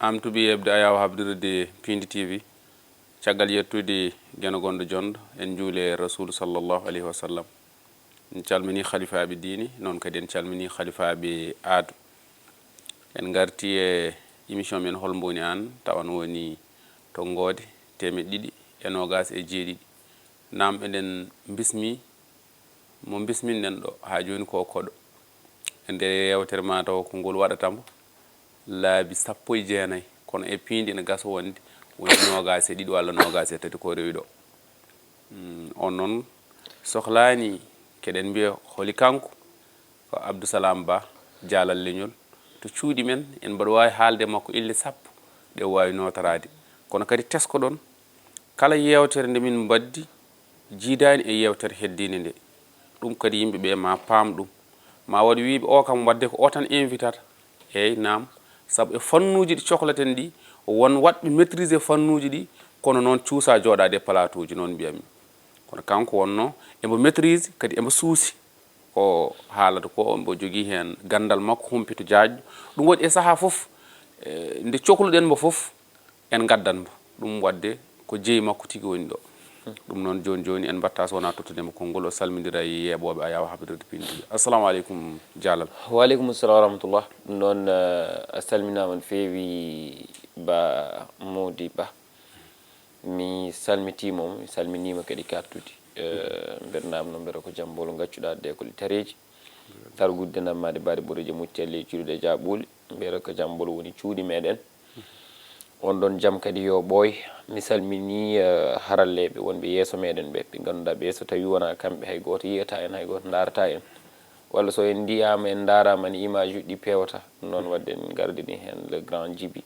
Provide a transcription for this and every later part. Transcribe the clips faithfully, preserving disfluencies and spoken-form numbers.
Am tuɓi yeɓde Ayaawo Habdirde Piindi T V. Caggal yettude Geno Gonɗo Jonɗo, en njuuli e Rasuulu sallallahu alayhi wa sallam. En calminii halifaaɓe diine, noon kadi en calminii halifaaɓe aadu. En ngartii e émission men Hol Mbowni Aan, tawa no woni tonngoode teemeɗɗe ɗiɗi e noogaas e jeeɗiɗi. Naam, eɗen mbismii mo mbisminɗen ɗo haa jooni ko koɗo. E nder yeewtere maa taw ko ngol waɗata mbo laabi sappo e jeenayi, kono e piindi ene gasa wonde woni noogaas e ɗiɗi walla noogaas e tati ko rewi ɗo. Mm, on noon sohlaani keɗen mbiya holi kanko, ko Abdou Salam Ba, Jaalal Leñol. To cuuɗi men, en mbaɗa waawi haalde e makko ille sappo ɗe o waawi nootoraade. Kono kadi tesko-ɗon, kala yeewtere nde min mbaddi, jiidaani e yeewtere heddiinde nde. Ɗum kadi yimɓe ɓe ma paam ɗum. Ma waɗ wiyɓe, "O kam wadde ko o tan invitata." Eey, naam, sabu e fannuuji ɗi cohlaten ɗi, won waɗɓe maîtriser fannuuji ɗi, kono noon cuusa jooɗaade e plateau ji, noon mbiyatmi. Kono kanko wonno emo maîtrise, kadi emo suusi ko haalata ko, mbo jogii heen ganndal makko humpito jaajɗo. Ɗum waɗi e sahaa fof, eh, nde cohluɗen mbo fof, en ngaddat mbo. Ɗum waɗde ko jeyi makko tigi woni ɗo. Ɗum noon, jooni jooni, en mbaɗta so wonaa tottude mo konngol, o salmindira e yeeɓooɓe Ayaawo Habrirde Piindi. Assalamu aleykum, Jaalal. Wa aleykum salam wa rahmatullah. Ɗum noon, eh, a salminaama no feewi, Ba Mody Ba. Mi salmitiima mo, mi salminiima kadi Kattudi. Eh, mbeɗa naamno, mbeɗa ko jam mbolo ngaccuɗaa de ko tareeji. Targude nammaade mbaɗi boɗeejo mucci e ley cuuɗi ɗe jaaɓuuli. Mbeɗa ko jam mbolo woni cuuɗi meɗen. On ɗon jam kadi yo ɓooy. Mi salminii, eh, haralleeɓe wonɓe yeeso meɗen ɓe. Ɓe ngannduɗaa ɓe so tawii wonaa kamɓe hay gooto yiyata en, hay gooto ndaarata en. Walla so en ndiyaama, en ndaaraama ne image uji ɗi peewata. Ɗum noon waɗde en ngardini heen le grand Djiby.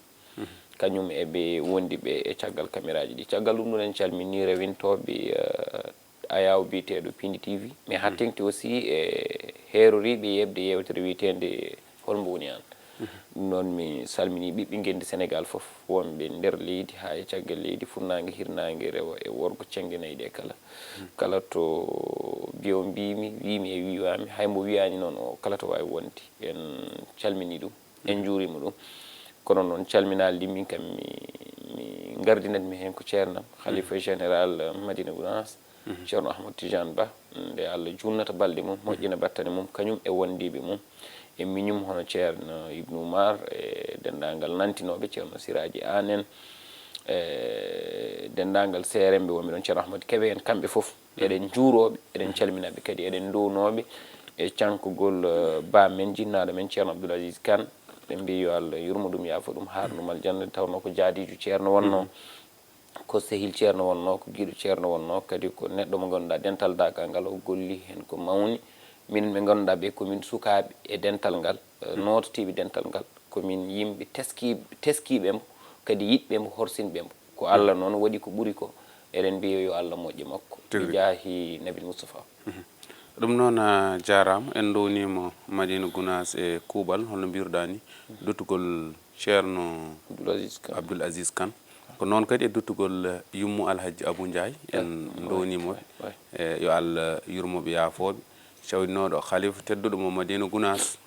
Kañum e ɓe wondiɓe e caggal kameraaji ɗi. Caggal ɗum ɗon en calminii rewintooɓe, eh, Ayaawo biyeteeɗo Piindi T V. Mais haa teŋti aussi e heeroriiɓe yeeɓde yeewtere wiyeteende Hol Mbowni Aan. Ɗum noon mi salminii ɓiɓɓe ngenndi Senegaal fof, wonɓe nder leydi haa e caggal leydi, funnaange, hirnaange, rewo e worgo, ceŋge nayi ɗe kala. Kala to mbiyo mbiimi, wiimi e wiiwaami, hay mbo wiyaani noon o, kala to waawi wonde, en calminii ɗum. En njuuriima ɗum. Kono noon, calminaali ɗi min kam mi, mi ngardinat mi heen ko ceernam, Khalifa Général, eh, Madina Gounass, Ceerno Ahmad Tidiane Ba, nde Allah juulnata balɗe mum, moƴƴina battane mum, kañum e wondiiɓe mum, e miñum hono Ceerno Ibnu Umar, e denndaangal nantinooɓe, Ceerno Siraaji Aan en, e denndaangal seeremɓe wonɓe ɗoon, Ceerno Ahmad Kebe en, kamɓe fof. Eɗen njuurooɓe, eɗen calminaɓe kadi, eɗen nduwnooɓe e cankugol, eh, baam men, jinnaaɗo men, Ceerno Abdoul Aziz Kane. Ɓe mbiyi yo Allah yurmo ɗum, yaafo ɗum, haarnu ɗum aljanna, nde tawnoo ko jaadiijo Ceerno wonnoo, ko sehil Ceerno wonnoo, ko giɗo Ceerno wonnoo, kadi ko neɗɗo mo ngannduɗaa dental daagal ngal o golli heen ko mawni. Minen ɓe ngannduɗaa ɓe ko min sukaaɓe e dental ngal, eh, noototiiɓe dental ngal. Ko min yimɓe teski-, teskiiɓe mo, kadi yiɗɓe mo, horsinɓe mo. Ko Allah noon waɗi ko ɓuri ko. Eɗen mbiya yo Allah moƴƴo makko. Tigi rigi. Bi jaahi Nabil Mustafa. Mhm. Ɗum noon, a jaaraama. En ndowniima Madina Gounass e kuuɓal, holno mbiruɗaa ni, duttugol Ceerno Abdoul Aziz Kane. Abdoul Aziz Kane. Ko noon kadi e duttugol yummu Alhaji Abou Ndiaye. En ndowniima ɓe. E yo Allah yurmo ɓe, yaafo ɓe. Cawnooɗo Khalifa tedduɗo mo Madina Gounass.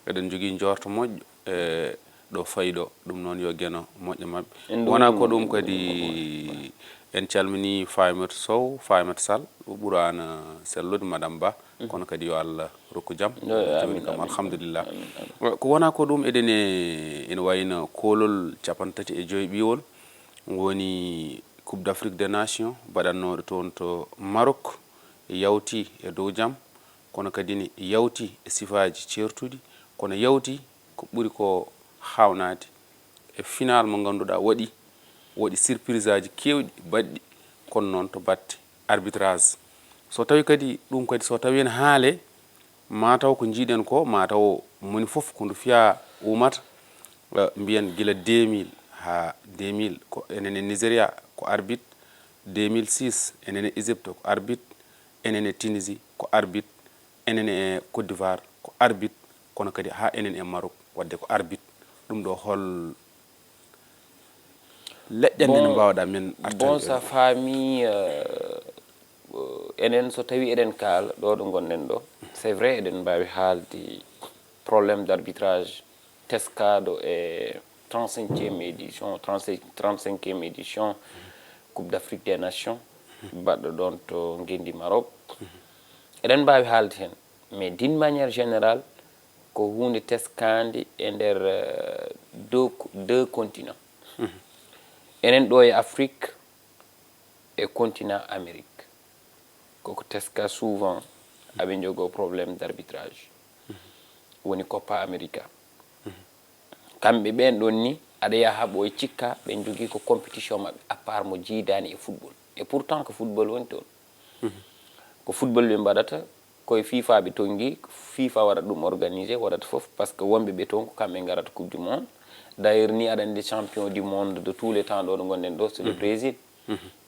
Eɗen njogii njoorto moƴƴo e ɗo fayi ɗo, ɗum noon yo Geno moƴƴo maɓɓe. En wonaa ko ɗum kadi, en calminii Faymata Sow, Faymata Sall, ɓuraana sellude, Madame Ba, kono kadi yo Allah rokku jam. Yo, jooni amin, kam, amin, alhamdulillah. Amin, amin. Ko wonaa ko ɗum, eɗen e, ene wayno koolol cappanɗe tati e joy ɓiwol woni Coupe d'Afrique des Nations mbaɗannooɗo toon to Maroc, yawti e dow jam, kono kadi ne yawti e sifaaji ceertuɗi, kono yawti ko ɓuri ko haawnaade e final mo ngannduɗaa waɗi, waɗi surprise aji keewɗi baɗɗi, kono noon to batte arbitrage. So tawi kadi ɗum kadi, so tawi en haale, ma taw ko njiiɗen ko, ma taw moni fof ko ndu fiya umata, eh, mbiyen gila deux mille haa deux mille ko enen e Nigeria ko arbitre, deux mille six enen e Égypte ko arbitre, enen e Tunisie ko arbitre, enen e Côte d'Ivoire ko arbitre, kono kadi haa enen e Maroc waɗde ko arbitre. Ɗum ɗo hol leƴƴannde nde mbawɗa men artande? Bon, sa faami, euh, euh, enen so tawi eɗen kaala ɗo ɗo ngonɗen ɗo, c'est vrai eɗen mbaawi haalde problème d'arbitrage teskaaɗo e trente-cinquième édition, trente-cinq, trente-cinquième édition Coupe d'Afrique des Nations, baɗɗo ɗon to ngenndi Maroc. Eɗen mbaawi haalde heen, mais d'une manière générale, ko huunde teskaande e nder, euh, deux, deux continents. Enen ɗo e Afrique e continent Amérique, koko teska souvent aɓe njogoo problème d'arbitrage. Woni Copa America. Kamɓe ɓeen ɗon ni, aɗa yaha ɓo e cikka, ɓe njogii ko compétition maɓɓe, à part mo jiidaani e football. Et pourtant ko football woni toon. Ko football ɓe mbaɗata, koye FIFA ɓe tonngi, FIFA waɗat ɗum organisé, waɗata fof, parce que wonɓe ɓe toon ko kamɓe ngarata Coupe du Monde. D'ailleurs, ni aɗa anndi champion du monde de tous les temps ɗo ɗo ngonɗen ɗo, c'est le Brésil.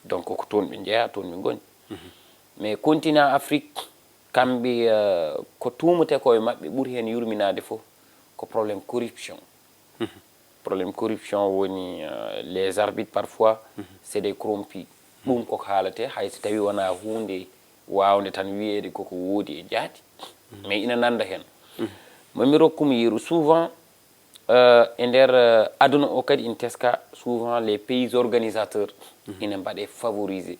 Donc ko toon ɓe njeyaa, toon ɓe ngoni. Mais continent Afrique, kamɓe, euh, ko tuumete koye maɓɓe ɓuri heen yurminaade fof ko problème corruption. Problème corruption woni, euh, les arbitres parfois, c'est des corrompus. Ɗum koko haalatee, hay so tawi wonaa huunde waawnde tan wiyeede koko woodi e jaati. Mais ina nannda heen. Mami rokkum yeru, souvent, euh, e nder, euh, aduna o kadi ina teska, souvent les pays organisateurs ina mbaɗe favorisé.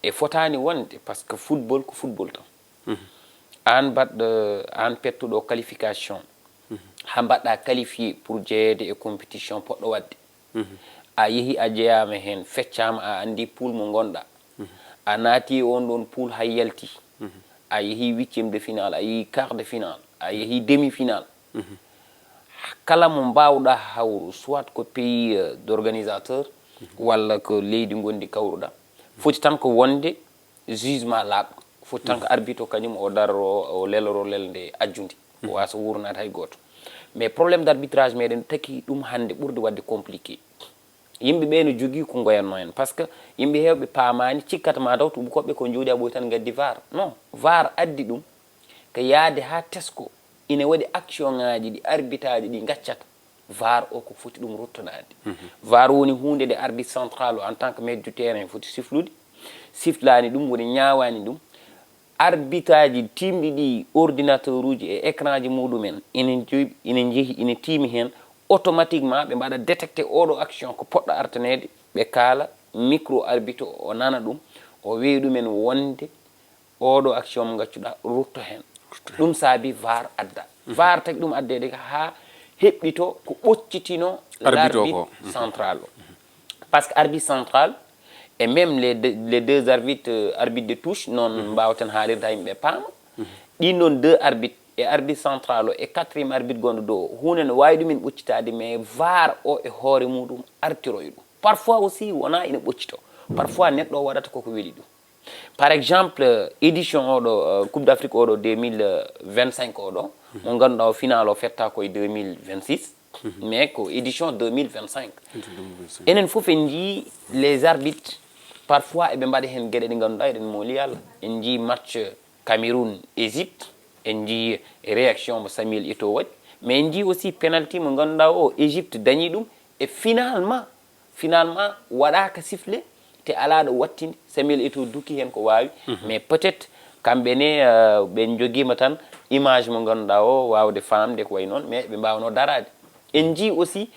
E fotaani wonde, parce que football ko football tan. Aan mbaɗɗo, aan pettuɗo qualification, haa mbaɗɗa qualifié pour jeyeede e compétition poɗɗo waɗde. A yehi, a jeyaama heen, feccaama, a anndi pool mo ngonɗa. A naati e on ɗon pool hay yalti. A yehi huitième de finale, a yehi quart de finale, a yehi demi finale. Kala mo mbaawɗa hawru, soit ko pays, euh, d'organisateur, walla ko leydi ngondi kawruɗa. Foti tan ko wonde jugement laaɓɗo. Foti tan ko arbitre o kañum o daroro, o leloro lelde ajjunde. O waasa wurnaade hay gooto. Mais problème d'arbitrage meɗen taki ɗum hannde ɓurde waɗde compliqué. Yimɓe ɓe no jogii ko ngoyanno en. Parce que yimɓe heewɓe paamaani, cikkata ma taw tuubakooɓe ko njooɗi a ɓoy tan ngaddi var. Non, var addi ɗum ko yaade haa tesko. Ina waɗi action ŋaaji ɗi arbitre aji ɗi ngaccata. var o ko foti ɗum ruttodaade. Var woni huunde nde arbitre central o en tant que maître du terrain foti siflude. Siflaani ɗum, woni ñaawaani ɗum. Arbitre aji tiimɗi ɗi ordinateur uji e écran ji muɗumen ina joy-, ina njehi, ina tiimi heen. Automatiquement ɓe mbaɗa détecté oɗo action ko poɗɗo artaneede, ɓe kaala micro arbitre o, o nana ɗum, o weeyi ɗumen wonde oɗo action mo ngaccuɗa rutto heen. Ɗum saabi var adda. Var tagi ɗum addeede ka haa heɓɓito ko ɓoccitino l'arbitre central o. Parce que arbitre central et même les deux, les deux arbitres, euh, arbitre de touche, noon mbaawaten haalirde haa yimɓe paama. Ɗin noon deux arbitres, e arbitre central o e quatrième arbitre gonɗo dow o, huunde no waawi ɗumen ɓoccitaade, mais var o e hoore muɗum artiroyo ɗum. Parfois aussi wonaa ina ɓoccito. Parfois neɗɗo o waɗata koko weli ɗum. Par exemple, édition oɗo, euh, Coupe d'Afrique oɗo deux mille vingt-cinq oɗo, mo ngannduɗaa o final o fetta ko e deux mille vingt-six, mais ko édition deux mille vingt-cinq. Enen fof en njii les arbitres, parfois eɓe mbaɗa heen geɗe ɗe ngannduɗaa eɗen mooli Allah. En njii match Cameroun, Égypte, en njii réaction mo Samuel Eto'o waɗi, mais en njii aussi penalty mo ngannduɗaa o Égypte dañi ɗum, et finalement, finalement waɗaaka sifflé, te alaa ɗo wattindi. Samuel Eto'o dukki heen ko waawi, mais peut-être kamɓe ne, euh, ɓe njogiima tan image mo ngannduɗaa o waawde faamde ko wayi noon, mais ɓe mbaawno daraade. En njii aussi,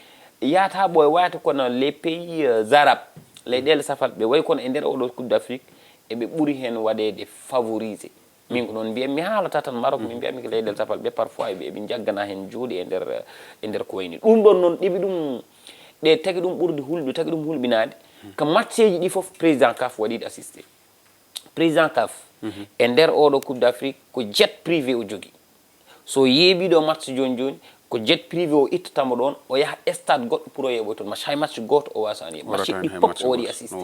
yaata ɓooy waata kono les pays, euh, arabes, leyɗeele safalɓe, wayi kono e nder oɗo Coupe d'Afrique, eɓe ɓuri heen waɗeede favorisé. Min ko noon mbiyan, mi haalata tan Maroc, min mbiyan mi ko leyɗeele safalɓe, parfois eɓe, eɓe njaggana heen juuɗe e nder, e nder ko wayni. Ɗum ɗon noon ɗiɓi ɗum, ɗe tagi ɗum ɓurde hulɓe, tagi ɗum hulɓinaade. Ko matcheeji ɗi fof président CAF waɗiiɗo assisté. Président CAF, e nder oɗo Coupe d'Afrique, ko jet privé o jogi. So yeeɓii ɗo match jooni jooni, ko jet privé o ittata mo ɗoon, o yaha stade goɗɗo pour o yeeɓoya toon match. Hay match gooto o waasaani yeeɓ. Match ɗi fof o waɗi assisté.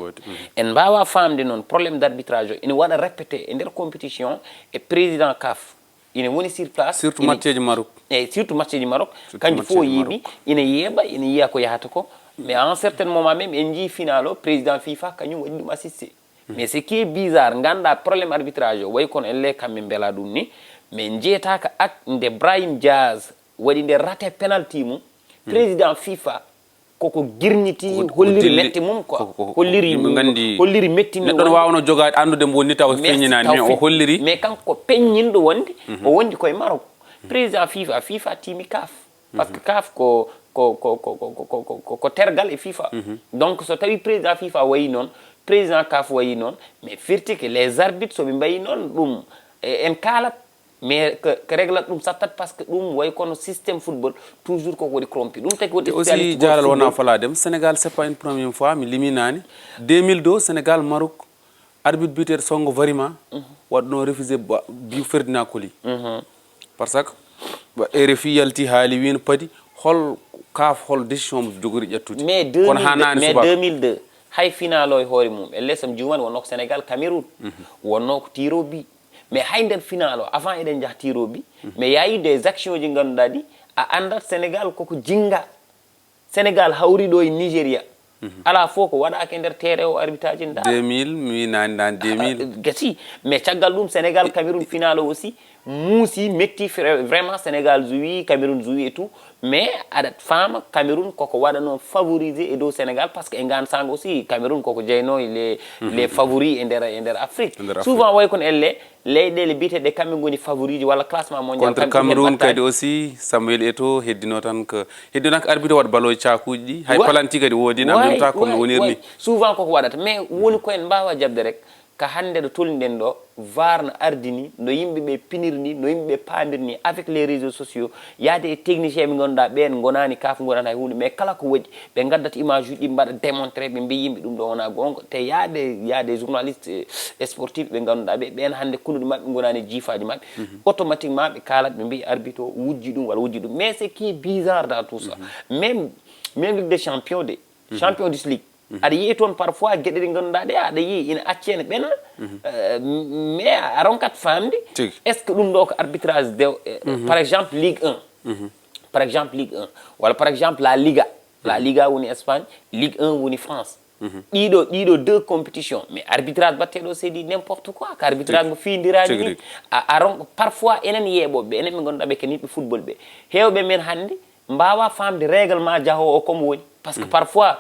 En mbaawaa faamde noon, problème d'arbitrage o ina waɗa répété e nder compétition, e président CAF ina woni sur place. Surtout matcheeji Maroc. Eyi, surtout matcheeji Maroc. Kanko fof o yeeɓi, ina yeeɓa, ina yiya ko yahata ko. Mais à un certain moment même, en njii final o, président FIFA kañum waɗi ɗum assisté. Mais ce qui est bizarre, nganndaa problème arbitrage o, wayi kono elle kamɓe mbela ɗum ni, mais njeetaaka ak nde Brahim Diaz waɗi nde raté penalty mum, président FIFA koko girniti, holliri metti mum quoi. Holliri, holliri metti mum. Neɗɗo no waawno jogaade, anndude mbo woni taw feññinaani, mais o holliri. Mais kanko peññinɗo wonde, o wondi koye Maroc. Président FIFA, FIFA tiimi CAF. Parce que CAF ko ko ko ko ko ko ko ko tergal e fifa. Donc so tawi président fifa wayi noon, président kaf wayi noon, mais firti que les arbitres soɓe mbayi noon ɗum, e- en kaalat, mais que que réglat ɗum sattat, parce que ɗum wayi kono système football toujours koko waɗi corrompi, ɗum tagi waɗi Te aussi jaalal wona fala dem sénégal c'est pas une première fois mi liminani. Deux mille deux sénégal maroc, arbitre buteur songo varima, waɗno refusé bi ferdinand coli. Parce que ba rfi yalti haali wino padi hol kaf hol décision mo jogori ƴettude. Mais Kono 2002, hanani mais subaka. 2002 hay final o e hoore mum, elle som jumani wonno ko sénégal cameroun, wonno ko tiro bi. Mais hay nder final o avant eɗen jaha tiro bi, mais yayi des actions ji ganduɗa ɗi a andat sénégal koko jinga. Sénégal hawri ɗo e nigéria, ala fof ko waɗaka e nder terrain o arbitraji nda. 2000 mi nani nani 2000. Gasi. Mais caggal ɗum sénégal cameroun final o aussi muusi metti. Vraiment sénégal joui, cameroun joui et tout, mais aɗa faama cameroun koko waɗano favorisé e dow sénégal, parce que e ngan sango aussi cameroun koko jeyno e les les favoris e nder e nder afrique. Souvent way kono elle leyɗele biyeteɗe kamɓe ngoni favoriji walla classement mondial. Contre cameroun kadi aussi samuel eto heddino tan ko heddino tan ko arbitre waɗa baloji cakuji ɗi hay palanti kadi wodina même temps comme no wonir ni. Souvent koko waɗata mais woni ko en mbawa jaɓde rek. Ka hannde ɗo tolniɗen ɗo, var no ardini no yimɓe ɓe pinir ni, no yimɓe ɓe pamir ni avec les réseaux sociaux, yaade e technicien ɓe ngannduɗaa ɓeen ngonaani kaf ngonani hay huunde, mais kala ko waɗi ɓe ngaddata image uji ɗi mbaɗa démontré, ɓe mbiya yimɓe ɗum ɗo wonaa goonga. Te yaade yaade journaliste sportif ɓe ngannduɗaa ɓe ɓeen hannde kunuɗi maɓɓe ngonaani e jiifaaji maɓɓe, automatiquement ɓe kaalat ɓe mbiya arbitre o wujji ɗum walla wujji ɗum. Mais c'est qui bizarre dans tout ça? Même même ligue des champions de champion dis league, aɗa yiya toon parfois geɗe ɗe ngannduɗaa ɗe aɗa yiya ina acci ene ɓena. Mais a ronkat famde, est ce que ɗum ɗo ko arbitrage de? Par exemple ligue un, par exemple ligue un, walla par exemple la liga. La liga woni espagne, ligue un woni france. Ɗiɗo ɗiɗo deux compétition, mais arbitrage batteɗo c'est du n'importe quoi, ko arbitrage mo fiindirani ni. A ronk parfois enen yeeɓoɓe ɓe enen ɓe ngannduɗaa ɓe ko niɓɓe football ɓe, heewɓe men hannde mbawa famde réglement jahowo o komo woni, parce que parfois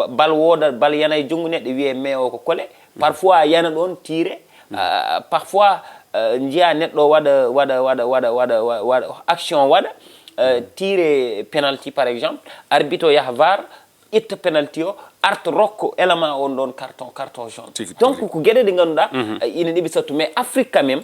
bal wooda bal yana e jonngo neɗɗo wiye mais o ko kole, parfois yana ɗon tiire. Parfois njiya neɗɗo waɗa waɗa waɗa waɗa waɗa waɗa action waɗa tiire penalty par exemple, arbitre o yaha var, ƴetta penalty o, arta rokko élément on ɗon carton carton jaune. Donc ko geɗe ɗe ngannduɗaa ina ɗeɓi sattu, mais afrique quand même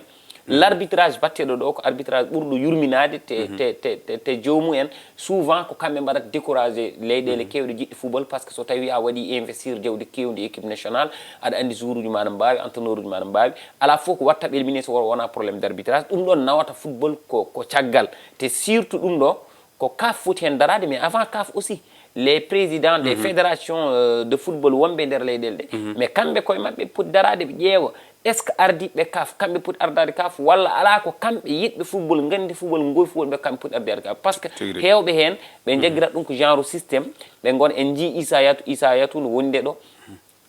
l'arbitrage batteɗo ɗo ko arbitrage ɓurɗo yurminaade te te te te te joomu en. Souvent ko kamɓe mbaɗata découragé leyɗele kewɗe jiɗɗe football, parce que so tawi a waɗi investir jawdi kewdi équipe national, aɗa anndi jouruji ma no mbawi, entraîneuruji ma no mbawi, ala fof ko watta ɓelmine so wona problème d' arbitrage. Ɗum ɗon nawata football ko ko caggal, te surtout ɗum ɗo ko kaf foti heen daraade, mais avant kaf aussi les présidents des fédérations de football wonɓe nder leyɗele ɗe, mais kamɓe koye maɓɓe poti daraade ɓe ƴeewa est ce que ardiɓe kaf kamɓe poti ardaade kaf walla ala ko kamɓe yiɗɓe football nganndi football ngoy football ɓe kamɓe poti ardaade kaf, parce que heewɓe heen ɓe njaggirat ɗum ko genre système. Ɓe ngon en njii isayatu isayatu no wonde ɗo,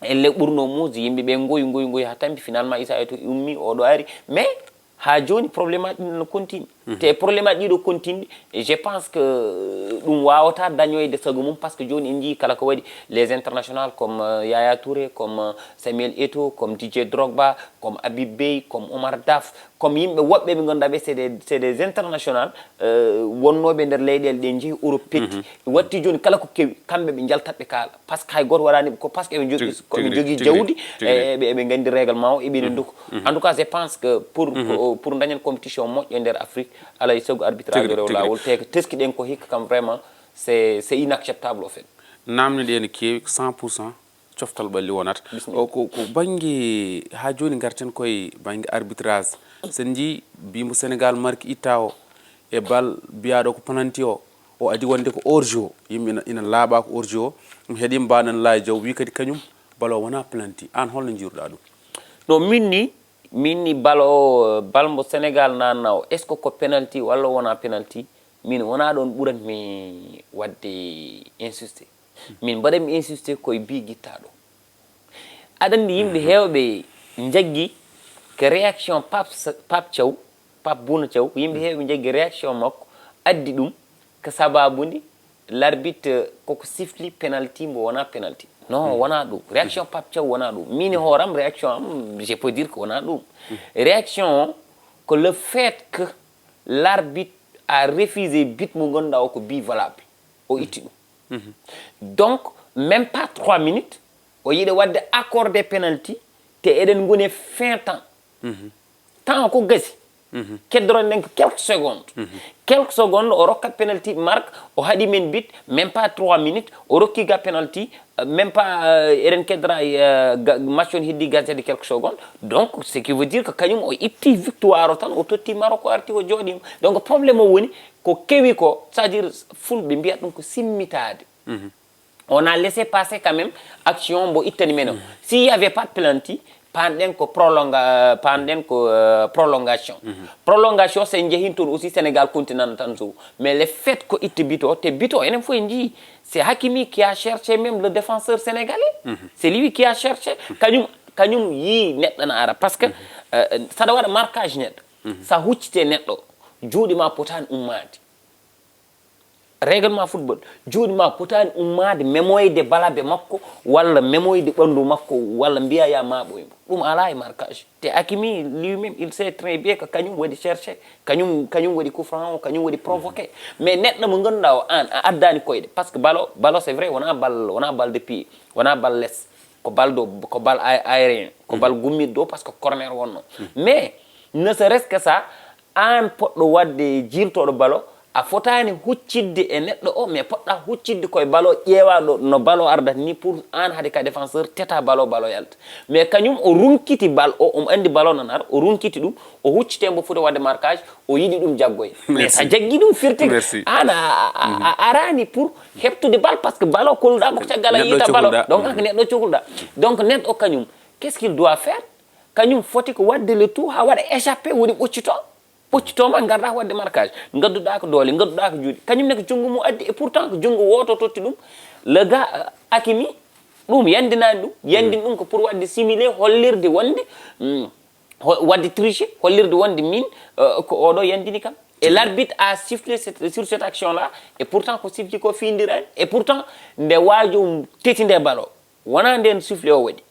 elle ɓurno muusi yimɓe ɓe ngoy ngoy ngoy ha tampi finalement isayatu ummi oɗo ari, mais ha joni probléme aji ɗin no continue. Te probléme aji ɗiɗo continue, je pense que ɗum wawata dañoyde sago mum, parce que joni en jii kala ko waɗi les international comme yaya touré, comme samuel eto, comme dj drogba, comme abib bey, comme omar daf, comme yimɓe woɓɓe ɓe ganduɗa ɓe c'est des c'est des international wonnoɓe nder leyɗele ɗe jeehi europe petti. Watti joni kala ko kewi kamɓe ɓe jaltat ɓe kaala, parce que hay goto waɗani ɓe ko parce que eɓe jogui koɓe jogui jawdi. Eɓe eɓe gandi réglement o eɓe eɗen dokku. En tout cas je pense que pour pour dañen compétition moƴƴo nder afrique, alay sago arbitrage rew lawol te ko teskiɗen ko hikka kam vraiment c'est c'est inacceptable au fait. Namde ɗe no kewi ko cent pour cent coftal ɓalli wonata. O ko ko bangge ha joni garten koye bangge arbitrage. Sen jii bimbo sénégal marque itta o e bal mbiyaɗo ko penalty o, o adi wonde ko orge o yimɓe ina laaɓa ko orge o. Ɗum heeɗi mbaɗan laaji jaw wi kadi kañum bal o wona penalty. An holno jiiruɗa ɗum? No min ni min ni bal o bal mbo sénégal nanna o est ce que ko penalty walla wona penalty? Min wona ɗon ɓuratmi wadde insisté. Min mbaɗatmi insisté koye bi guittaɗo. Aɗa anndi yimɓe heewɓe njaggi ko réaction pap pap thiaw, pap bouna thiaw, yimɓe heewɓe njaggi réaction makko addi ɗum ko sababude l'arbitre koko sifli penalty mbo wona penalty. Non wona ɗum, réaction pap thiaw wona ɗum. Min e hooram réaction am je peux dire ko wona ɗum. Réaction o ko le fait que l'arbitre a refusé but mo ngannduɗa o ko but valable. O itti ɗum. Donc, même pas trois minutes, o yiɗa waɗde accordé penalty, te eɗen ngoni fin temps. Temps ko gasi. Keddoron ɗen ko quelques secondes. Quelques secondes, o rokkat penalty, marque, o haɗi men but, même pas trois minutes, o rokki ga penalty, euh, même pas, euh, eɗen keddora, euh, ga- match on heddi gasi de quelques secondes. Donc, ce qui veut dire que kañum o itti victoire o tan, o totti Maroc, o arti o jooɗima. Donc, problème o woni, ko kewi ko, c'est-à-dire, fulɓe mbiyata ɗum ko simmitaade. On a laissé passer quand même action mbo ittani men o. S'il y avait pas de penalty, panɗen ko prolonga, panɗen ko, euh, prolongation. Prolongation, c'est njehin toon aussi Sénégal continent tan so. Mais le fait ko itti bito, te bito, enen fof en njii, c'est Hakimi qui a cherché même le défenseur sénégalais. C'est lui qui a cherché. Kañum, kañum yii neɗɗo na ara. Parce que, euh, saɗa waɗa marquage neɗɗo. Sa huccite neɗɗo, juuɗe ma potani ummaade. Règlement football, juuɗe ma potani ummaade, memoyde balabe makko, walla memoyde ɓanndu makko, walla mbiya ya ma ɓoymo. Ɗum alaa e marquage. Te Hakimi, lui-même, il sait très bien que kañum waɗi cherché, kañum, kañum waɗi coup franc o, kañum waɗi provoqué. Mais neɗɗo mo ngannduɗaa o, aan, a addaani koyɗe. Parce que ballon, ballon, c'est vrai, wonaa bal, wonaa bal de pied, wonaa bal les. Ko bal do, ko bal aé- aérien, ko bal gummiɗo dow, parce que corner wonno. Mais, ne serait-ce que ça, aan poɗɗo waɗde jiiltooɗo ballon, a fotaani huccitde e neɗɗo o, mais poɗɗa huccitde koye ballon ƴeewaaɗo no ballon ardata ni, pour aan hade ka défenseur teta ballon, ballon yalta. Mais kañum o runkiti bal o, omo anndi ballon nan ar, o runkiti ɗum, o huccite mbo foti waɗde marquage, o yiɗi ɗum jaggoye. Mais sa jaggi ɗum firti, aan a, a, a, a araani pour heɓtude bal, parce que ballon koluɗa ko caggal a yiita ballon. Donc, aan ko neɗɗo cohluɗa. Donc, neɗɗo kañum, qu'est-ce qu'il doit faire? Kañum foti ko waɗde le tout haa waɗa échappé, woni ɓoccito. Ɓoccito ma, ngarɗa ko waɗde marquage. Ngadduɗa ko doole, ngadduɗa ko juuɗe. Kañum ne ko junngo mum addi, et pourtant ko junngo wooto totti ɗum. Le gars, euh, Hakimi, ɗum yandinaani ɗum. Yandin ɗum ko pour waɗde simuler, hollirde wonde, mm, ho- waɗde tricher, hollirde wonde min, euh, ko oɗo yandini kam. Et l'arbitre a sifflé cette- sur cette action-là, et pourtant ko siffli ko fiindiraani. Et pourtant, nde waajo teti nde ballon, wonaa nden sifflet o waɗi.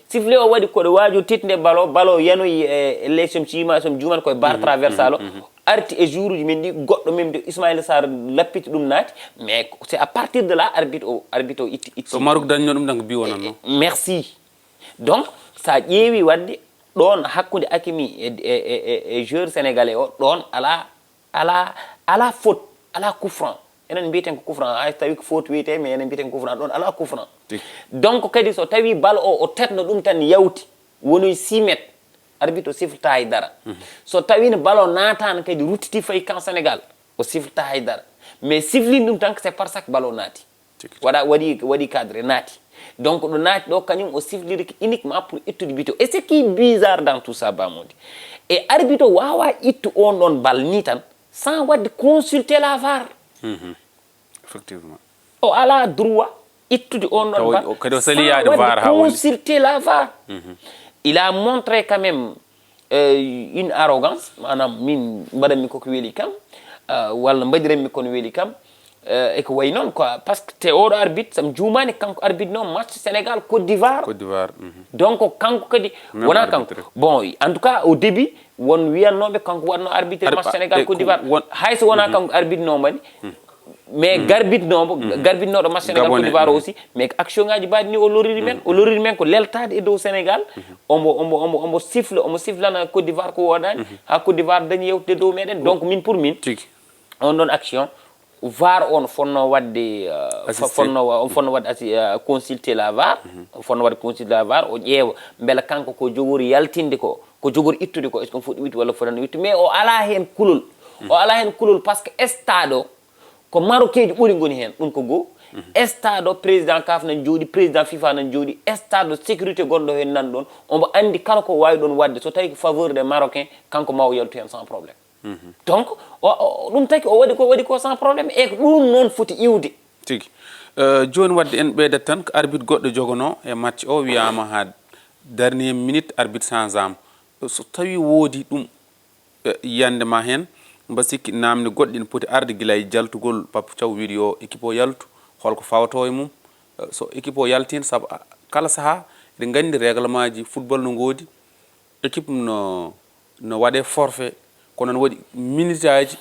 Sifflet o waɗi ko ɗo waajo teti nde ballon, ballon yanoyi e, e les som ciima, som juuman koye bar traversal o. Arti e joueuruji men ɗi, goɗɗo men de Ismaïla Sarr lappiti ɗum naati, mais c'est à partir de là arbitre o, arbitre o itti, itti. So Maroc dañno ɗum tan ko bi wonatno. Merci. Donc, sa ƴeewi waɗde ɗoon hakkunde Hakimi e, e, e, e, e joueur sénégalais o, ɗoon alaa, alaa, alaa faute, alaa coup franc. Enen mbiyeten ko coup franc, hay so tawi ko faute wiyetee, mais enen mbiyeten ko coup franc, ɗoon alaa coup franc. Tigi. Donc kadi so tawi bal o, o tetno ɗum tan yawti, wonoyi six mètres, arbitre o siflata hay dara. So tawi no bal o naataano kadi ruttiti fayi camp Sénégal, o siflata hay dara. Mais siflin ɗum tan, c'est parce que bal o naati. Tigi. Waɗa, waɗi, waɗi cadre, naati. Donc ɗo naati ɗo, kañum o sifliri ko uniquement pour ittude bito. Et ce qui est bizarre dans tout ça, Bamodi, e arbitre o waawa ittu on ɗon bal ni tan, sans waɗde consulter la var. Effectivement. O alaa droit ittude on ɗon bal, kadi o sali yaade var haa woni. Consulter la var. Il a montré quand même, euh, une arrogance, maanaam min mbaɗanmi koko weli kam, euh, walla mbaɗiranmi kono weli kam, euh, e ko wayi noon quoi. Parce que te oɗo arbitre, sam juumaani, kanko arbitre noon match Sénégal Côte d'Ivoire. Côte d'Ivoire. Donc kanko kadi wonaa kanko. Bon, en tout cas au début won wiyannooɓe kanko waɗno arbitre match Sénégal Côte d'Ivoire. Hay so wonaa kanko arbitre noon mani, mais garbitnoomo, garbitnooɗo match Sénégal Côte d'Ivoire aussi, mais action ngaji mbaɗi ni o loriri men, o loriri men ko leltaade e dow Sénégal. Omo, omo, omo, omo sifla, omo siflana Côte d'Ivoire ko woɗaani, haa Côte d'Ivoire dañi yewtude dow meɗen. Donc min pour min, on ɗon action, var on fonno waɗde, euh, fonno wa-, on fonno waɗde assi-, euh, consulter la var, on fonno waɗde consulter la var, o ƴeewa mbela kanko ko jogori yaltinde ko, ko jogori ittude ko, est-ce que on fuɗɗi ittu walla fotani ittu, mais o alaa heen kulol. O alaa heen kulol parce que stade o, ko Marocain ji ɓuri ngoni heen, ɗum ko goo. Stade o, président CAF nan jooɗi, président FIFA nan jooɗi, stade o, sécurité gonɗo heen nan ɗoon, omo anndi kala ko waawi ɗoon waɗde, so tawi ko faveur des Marocains, kanko ma o yaltu heen sans problème. Donc o, o, ɗum taki o waɗi ko, waɗi ko sans problème, e ko ɗum noon foti iwde. Tigi. Euh, jooni waɗde en ɓeydat tan ko arbitre goɗɗo jogonoo e match o, wiyaama haa dernière minute arbitre changeama. So tawi woodi ɗum, e yiyannde ma heen, mba sikki naamne goɗɗe ene poti arde gila e jaltugol Pape Thiaw wiɗi yo équipe o yaltu, holko fawatoo e mum, e, so équipe o yaltiino, sabu, a, kala sahaa, eɗen nganndi règlement ji football no ngoodi, équipe no, no waɗee forfait, kono no waɗi minutaaji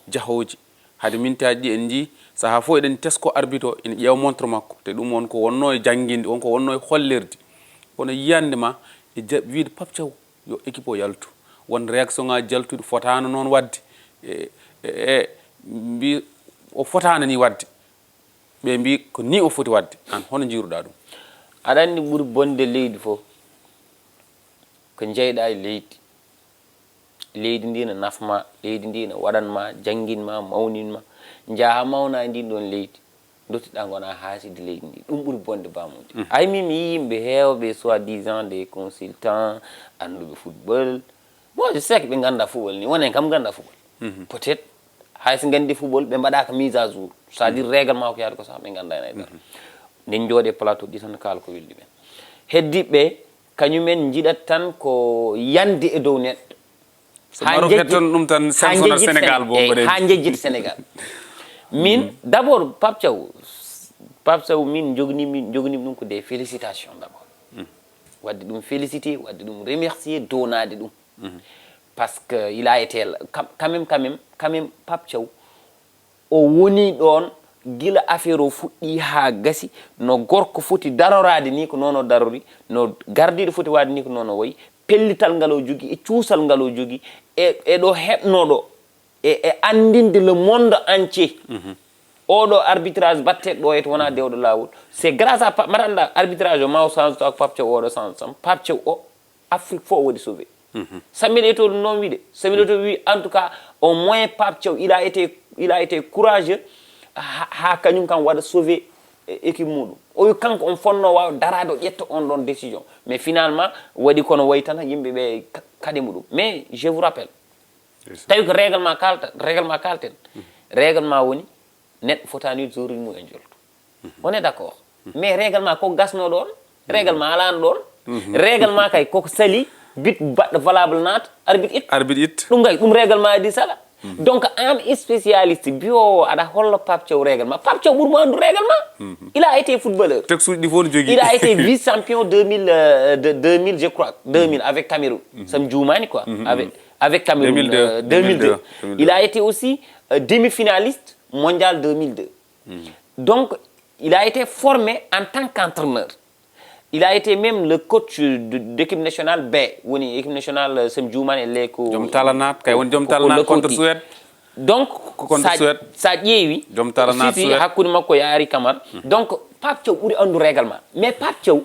jahooji. Hade mintaaji ɗi en njii, sahaa fof eɗen tesko arbitre o, ina ƴeewa montre makko. Te ɗum won ko wonnoo e jannginde, won ko wonnoo e hollirde. Kono yiyande ma e ja-, wiyde Pape Thiaw yo équipe o yaltu. Won réaction ŋaaji jaltuɗi fotaano noon waɗde. E, e, e, mbi o fotaano ni waɗde. Ɓe mbi ko ni o foti waɗde. Aan hono njiiruɗaa ɗum? Aɗa anndi ɓuri bonde leydi fof ko njeyɗaa e leydi. Leydi ndi ne nafma, leydi ndi ne waɗanma, jannginma, mawninma. Njaha mawna e ndin ɗon leydi. Dottiɗa ngona haasidi leydi ndi. Ɗum ɓuri bonde bamudi. Ay min mi yii yimɓe heewɓe soi-disant des consultants, annduɓe football. Moi je sais que ɓe ngannda football ni, wonen kam ngannda football. Peut-être hay so nganndi football ɓe mbaɗaka mise à jour, c'est-à-dire règlement ko yaade ko sax ɓe ngannda hen hay dara. Nden jooɗe plateau ɗi tan kaala ko weldi ɓen. Heddiɓe kañumen njiɗat tan ko yande e dow neɗɗo. So Maroc hetton ɗum tan, ha sanctionnat jejjit Sénégal Séné- bo eh, mbaɗen. Ha jejjit Sénégal. Min d'abord Pape Thiaw, Pape Thiaw min jogni min jogni ɗum ko des félicitations d'abord. Wadde ɗum féliciter, wadde ɗum remercier, donade ɗum. Parce que il a été là, quand quand même, quand même, quand même, Pape Thiaw, o woni ɗon gila affaire o fuɗɗi ha gasi, no gorko foti darorade ni ko nono darori, no gardiɗo foti wade ni ko nono wayi, pellital ngal o jogi e cuusal ngal o jogi e e ɗo heɓno ɗo e e andinde le monde entier. Oɗo arbitrage batteɗo ɗo et wona dewɗo lawol, c'est grâce à Pa- mbaɗa anda arbitrage o ma o change to ko Pape Thiaw oɗo change tan, Pape Thiaw o Afrique fof o waɗi sauvé. Samuel Eto'o ɗum noon wiide, Samuel Eto'o wi en tout cas au moins Pape Thiaw il a été il a été courageux ha ha kañum kam waɗa sauvé e- équipe muɗum. O wi kanko on fonno wawa darade o ƴetta on ɗon décision, mais finalement waɗi kono wayi tan yimɓe ɓe ka- kaɗi mo ɗum. Mais je vous rappelle, tawi ko règlement kalta règlement kalten, règlement woni neɗɗo fotani jour uji mum en jolto. On est d'accord? Mais règlement ko gasno ɗon? Règlement alano ɗon. Règlement kay koko sali but baɗɗo valable naata, arbitre it. Arbitre it. Ɗum kay ɗum règlement adi sala. Donc an spécialiste biyowo aɗa holla Pape Thiaw règlement, Pape Thiaw ɓurmo andu règlement. Il a été footballeur. Textuji ɗi fof no jogui. Il a été vice champion deux mille, euh, de deux mille, je crois, deux mille avec Cameroun, sam juumani quoi, avec avec Cameroun, deux mille deux, euh, deux mille deux. Deux mille deux. Il a été aussi, euh, demi-finaliste mondial deux mille deux. Donc il a été formé en tant qu'entraîneur. Il a été même le coach de- d'équipe nationale B, woni équipe nationale, euh, sam juumani e ley ko joom talanat kay woni joom talanat contre Suède. Donc ko contre Suède sa ƴeewi joom talanat Suède, hakkude makko e Henri Camara. Donc Pape Thiaw ɓuri andu règlement, mais Pape Thiaw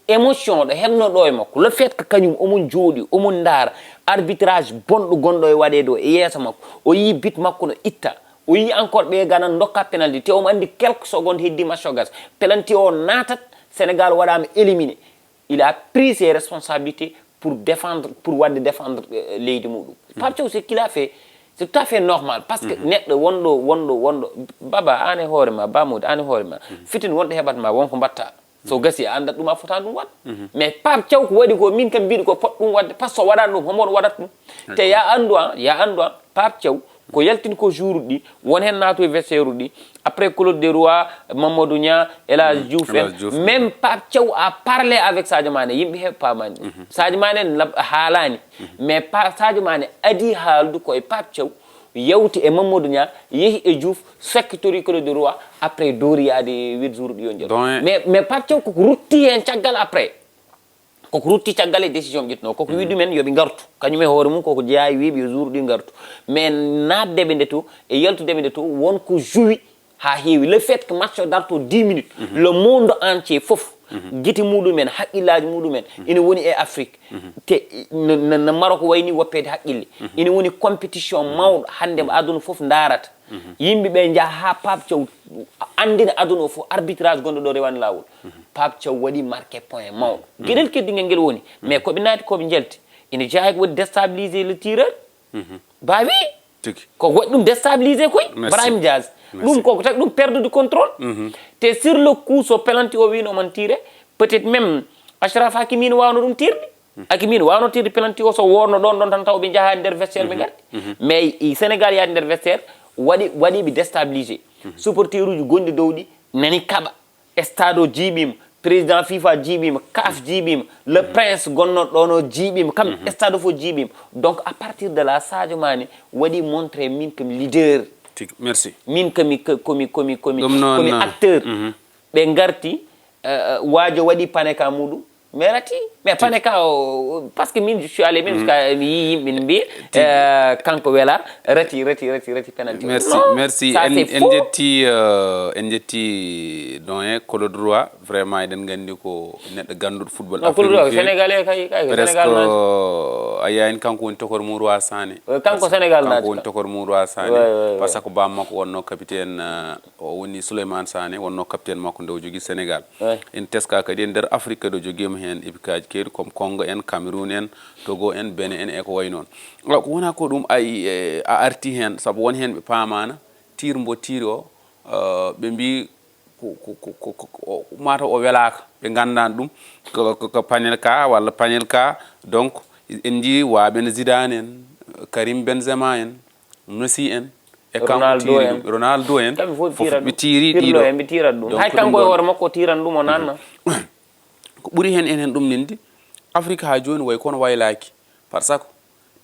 émotion ɗo heɓno ɗo e makko, le fait que kañum omon jooɗi omon ndaara arbitrage bonɗo gonɗo e waɗeede o e yeeso makko, o yii but makko no itta, o yii encore ɓe gana dokka penalty te omo anndi quelques secondes heddi match o gasa, penalty o naatat, Sénégal waɗama éliminé. Il a pris ses responsabilités pour défendre, pour waɗde défendre, euh, leydi muɗum. Pape Thiaw, ce qu'il a fait, c'est tout à fait normal parce que neɗɗo wonɗo wonɗo wonɗo baba an e hoore ma, Ba Mody an e hoore ma, fitin wonɗo heɓat ma won ko mbatta. So gasi a anndat ɗum a fotani ɗum waɗ. Mais Pape Thiaw ko waɗi ko min kam mbiɗo ko pot ɗum waɗde par ce que so waɗani ɗum homo waɗat ɗum. Te ya anndu an ya anndu an Pape Thiaw ko yaltini ko juruɗi ɗi won heen naatu e vestiaire uɗi après Claude Leroy, Mamadou Niang, Elage Diouf en. Même Pape Thiaw a parlé avec Sadio Mané, yimɓe heɓe paamani ɗum. Sadio Mané haalani. Mais Sadio Mané adi haaldu koye Pape Thiaw, yawti e Mamadou Niang, yehi e Diouf, sectori Claude Leroy, après doori yaade huit jours ɗi yo jal. Mais mais Pape Thiaw koko rutti heen caggal après. Koko rutti caggal e décision ɓe ƴettuno koko wi ɗumen yoɓe ngartu, kañum e hoore mum koko jeyaa e wiiɓe yo jour ɗi ngartu. Mais naatde ɓe nde to e yaltude ɓe nde to won ko joui ha heewi le fait que match o darto dix minutes, le monde entier fof gite muɗumen, haqqillaji muɗumen ina woni e Afrique. Te no Maroc wayni woppeede haqqille, ina woni compétition mawɗo hannde mo aduna fof ndarata. Yimɓe ɓe njaha ha Pape Thiaw anndina aduna o fof arbitrage gonɗo ɗo rewani lawol. Pape Thiaw waɗi marqué point mawɗo. Gueɗel keddigal ngel woni mais koɓe naati koɓe njalti ina jeeya ko waɗi déstabilisé le tireur. Bawi ko waɗi ɗum déstabilisé koy. Brahim Diaz, ɗum koko tagi ɗum perde de contrôle. Te sur le coup so pelanti o wino man tiré, peut-être même Achraf Hakimi ne wawno ɗum tirde. Hakimi ne wawno tirde pelanti o so worno ɗon ɗon tan taw ɓe jaha nder vestiaire ɓe gardi. Mais Sénégal yaade nder vestiaire waɗi waɗiɓe déstabilisé. Supporteruji gonɗi dowɗi nani kaɓa. Stade o jiiɓiima, président fifa jiiɓiima, caf jiiɓiima, le prince gonnoɗo ɗon o jiiɓiima, kam stade o fof jiiɓiima. Donc à partir de là Sadio Mané waɗi montré min kam leader. Tigi, merci. Min komi komi komi komi Ɗum noon, komi ah, acteur. Ɓe ngarti, euh, waajo waɗi pane ka muɗum. Mais rati, mais pane ka o, parce que min je suis allé même jusqu'à mi yi yimɓe ne mbiya, euh, kanko wela rati rati rati rati penalty. Merci, Non, merci. Ça En, c'est en faux. Jetti, euh, en jetti doyen Claude Roy, vraiment eɗen nganndi ko neɗɗo gannduɗo football. Non, Claude Roy Afrique no feewi. Sénégalais kay kay Presque Sénégal naati. A yiyii, kanko woni tokor mum Roi Sané. Euh, kanko Sénégal Kanko naati woni ka. Tokor mum Roi Sané. Ouais, ouais, ouais. Parce que baam makko wonno capitaine, euh, o woni Souleymane Sané, wonno capitaine makko nde o jogii Sénégal. Ouais. En teska kadi e nder Afrique kadi o jogiima heen équipe aji keewɗi comme Congo en, Cameroun en, Togo en, Bénin en e ko wayi noon. Ko wonaa ko ɗum ay, eh, a arti heen sabu won heen ɓe paamaana tir mbo tiri o, euh, ɓe mbii ko, ko, ko, ko, ko, ko, mataw o welaaka, ɓe nganndaani ɗum, ko, ko, ko Panelka walla Panelka. Donc en njii waaɓe no Zidane en, Karim Benzema en, Messi en, e kanko Ronaldo tiri en. Ɗum, Ronaldo en, Kamɓe fof fof tira ɓe ɗum. tiri Pirlo ɗiɗo. En ɓe tira ɗum. Donc Hay kanko e ɗum ɗo- hoore makko o tiran ɗum o nanna. Ko ɓuri heen enen ɗum nindi, Afrique haa jooni wayi kono waylaaki. Par ce que